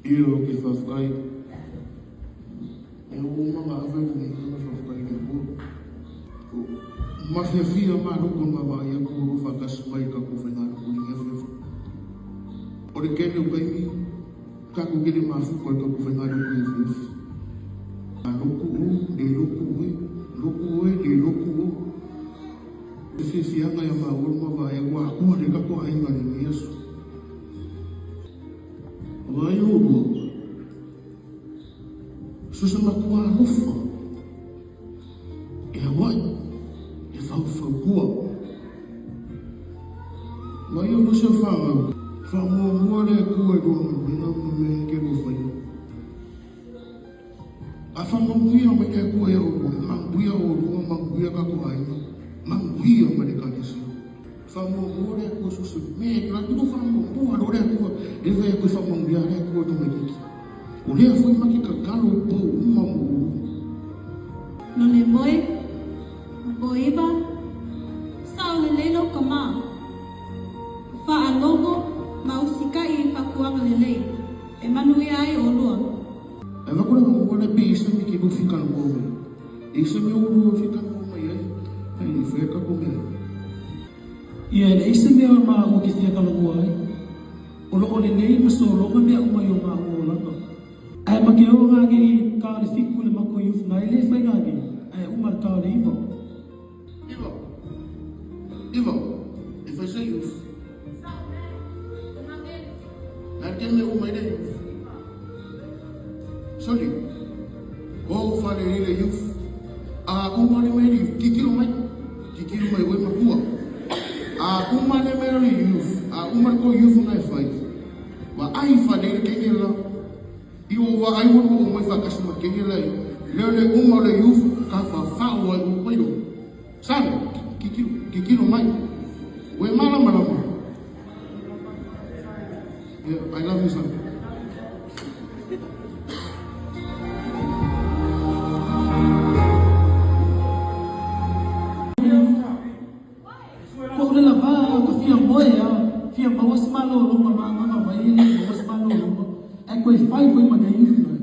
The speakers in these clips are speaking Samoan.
Ia o ke faafetai. Ia ua uma ona ave le viiga ma le faafetai i le Atua. Ua mafiafia ma loto na vaai atu ua faatasi mai i le tatou faigaluega i lenei afiafi. O le tele o taimi tatou te le mafuta i le tatou faigaluega i afiafi. A lotu o, le lotu oe, lotu oe, le lotu o. Le fiafiaga ia maua ma vaai atu atoa le tatou aiga i lenei aso. Vaai oulua, so se matua alofa e auai, e faufautua. Vaai oulua si au fanau, faamuamua le Atua i lua galuega ma mea e te lua faia. A faamanuia mai le Atua ia oulua, e manuia oulua, manuia tatou aiga, manuia ma le Ekalesia. Faamuamua le Atua so o se mea e te alu atu faamuamua loa le Atua, lea e fai atu e faamanuia le Atua i tamaitiiti. O lea foi ma te tatalo i pou uma mo oulua. No le moe, o iva, sao lelei lou tama. Faalogo ma usikai i fautuaga lelei, e manuia ai olua. Ae avatu le avanoa lea pe i ai se mea e te lua fia talanoa mai ai. E i ai se mea ua lua fia talanoa mai ai, ae le i faia le tatou mea. Ia e leai se mea o maua ke fia talanoa ai. O lo o lelei ma sologa mea uma i o maua olaga. Ae ma ke o nga nei i ta o le 7 i le matou youth na e le fai nga nei, ae uma le ta o le 9. Iva. Iva. E fai se youth. Na te me uma i le youth. Sorry. O fale i le youth. A uma le mea youth. Titilo mai. Titilo mai oe matua. A uma le mea le youth. A uma le ko youth na e fai. Wa ai fale i le kenge la. I o wa ai wa o mai whakasi ma kenge la i. Leo le uma o le youth ka whawhao ai o wairo. Sare, kikilo, kikilo mai. Ue malama lama. Yeah, I love you, son. Ko le lava ka fia moe a fia maua se malologa ma agaga mai e le maua se malologa ae toe fai foi ma nei youth nai.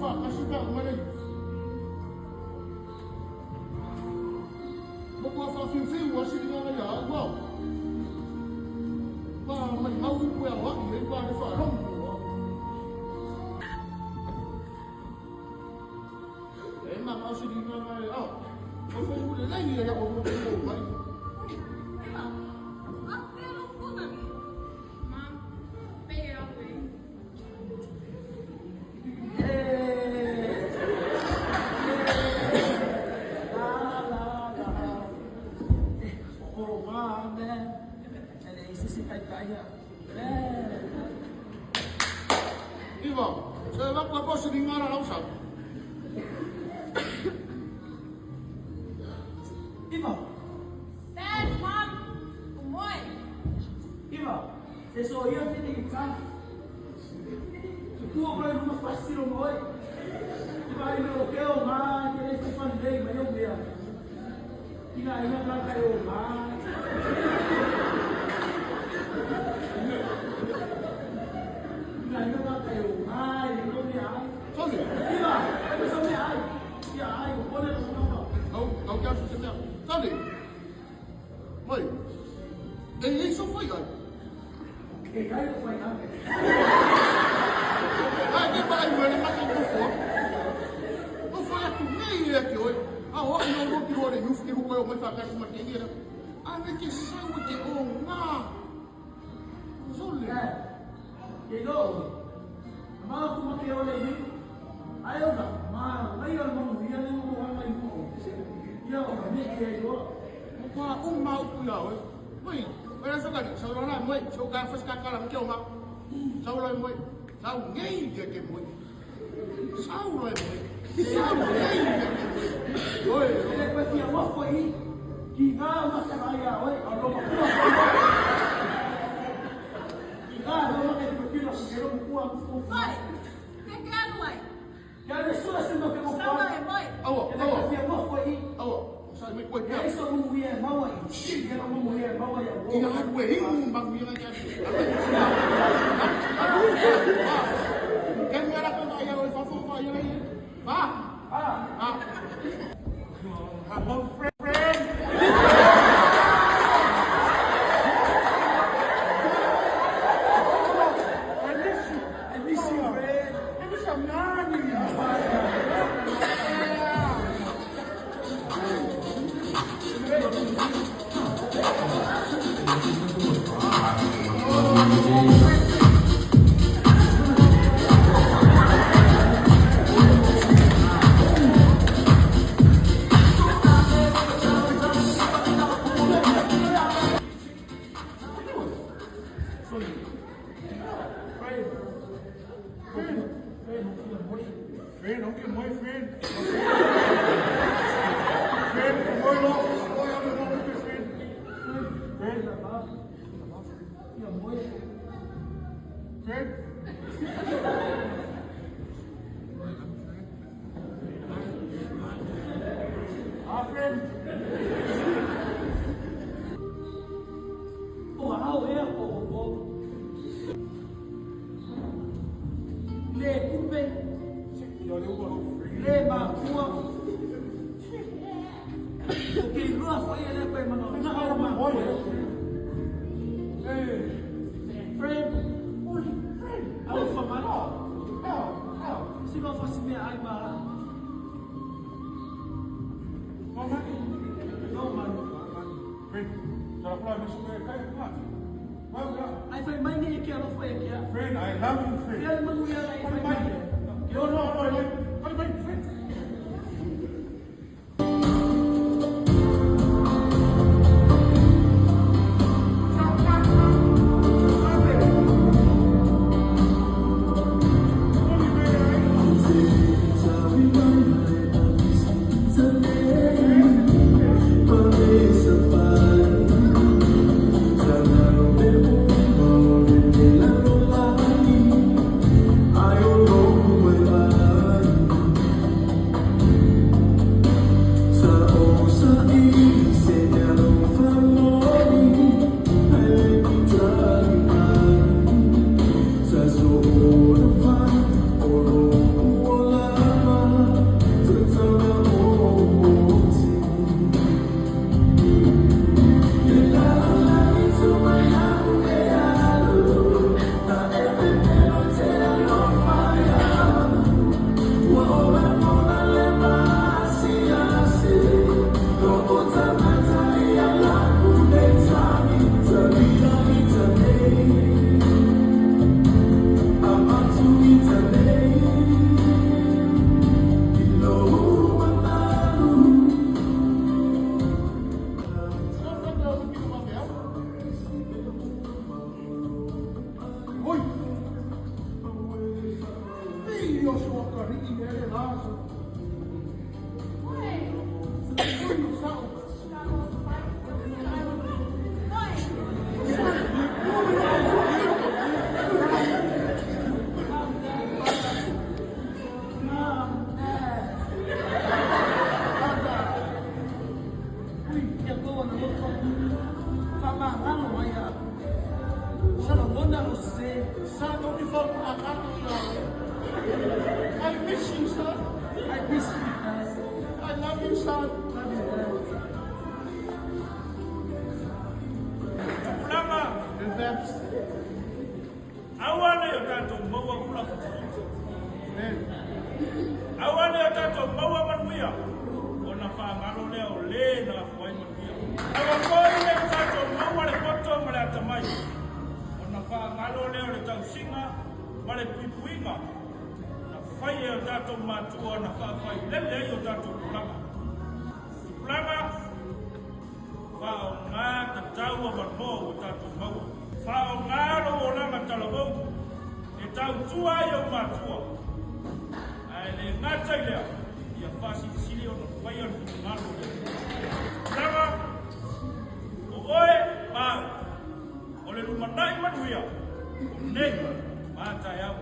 Wha kasi pa umare. Mo kwa wha whiu whiu wa siri ngā ia au au. Pa mai mau upu e au aki e pa le wha rongo. E ma mau siri ngā ia au. Mo whai ule lei ia o mo te mai. Iva, a te lo punagi. Mom, make it all the way. La la la. O ma me. Ele isi si kai kai ya. Iva, se va kwa po siri ngā rau sa. Iva, Dad, Mom, umoe. Iva. Se so ia te ni ta. Se kua koe numa fasiro moi. Iva ai me o ke o ma ke le te fan rei mai o mea. Ina ina ka kai o ma. Ina ina ka kai o ma i no mea ai. Sorry. Iva, e me sa mea ai. Ia ai o pone no no. Au, au kia su se mea. Sorry. Mai. E e so whai ai. E kai o whai ai. Ai ke pa ai wele maka o fo. O fo ya tu nei e ke oi. A o ai o ki ro re yuf ki ro o mai fa ka ma te ni ra. A ve ke sau ke o ngā. Sole. Ke go. Ma ku ma ke ole ni. Ai o ma mai o mo ia le mo ha mai mo. Ia o me ke ai o. Mo pa o mau ku ia oi. Mai, oi sa ka sa ro na mai, so ka fas ka kala ke o ma. Sau lo mai. Sau ngei ke ke moi. Sau lo moi. Sau ngei ke ke moi. Oi, Ele koe fia wafo i. Ki ngā ma ka ai a oi a lo ma kua. Ki ngā lo ma ke te pila ke ro kua ku. Moi, te ke anu ai. Kia le sua se ma ke mo Sa pa. mai, moi. awa, Ele awa, koe fia wafo i. awa. Sa mai koe Ia pia. iso mu ia maua i. Ia lo mu ia maua ia. Ina hatu e hingu mbangu ina kia. Ken mera ko ia oi fa fa ia nei. Fa. Ah. Ah. Hello, friend. I miss you. I miss you, friend. I miss your nanny. Friend. Friend, Friend, okay, my friend. Friend, my love, my other friend. Friend, Ia moi. friend. Ah, friend. O au ea o o. Le kupe, le makua. O ke iloa foi e le koe mana. Nga au makua. Hey, Friend, oi, friend. au whamana. How? How? Si ma fasi mea ai ma. No money. No man. Friend, sarap lang miss ko kay ma. Well, Ai whai mai ni e ke alofa e ke a. friend, I love you, friend. Fia le manu ia e whai mai. No, no, no, I like, I like, friend. Ui o soakari'i e le la. Ui sa'o. Ui, ia kou alofa. Faamagalo ai au. Sa lagona lou sesē. Son, don't be faamagalo ia oe. I miss you, son. I miss you, Dad. I love you, son. Love you, Dad. Tupulaga, Advance. aua nei o tatou maua ula futufutu. Aua nei o tatou maua manuia, ona faagalo lea o lē na afua ai manuia. Aua foi nei o tatou maua le poto ma le atamai, ona faagalo lea o le tausiga ma le puipuiga na fai e o tatou matua na faafailele ai o tatou tulaga. Tupulaga, faaaogā tatau avanoa ua tatou maua. Faaaogā lou olaga talavou e tautua ai ou matua. Ae le gata i lea, ia faasilisili ona faia le finagalo o le Atua. Tupulaga, o oe ma au, o le lumanai manuia o nei ma a taeao.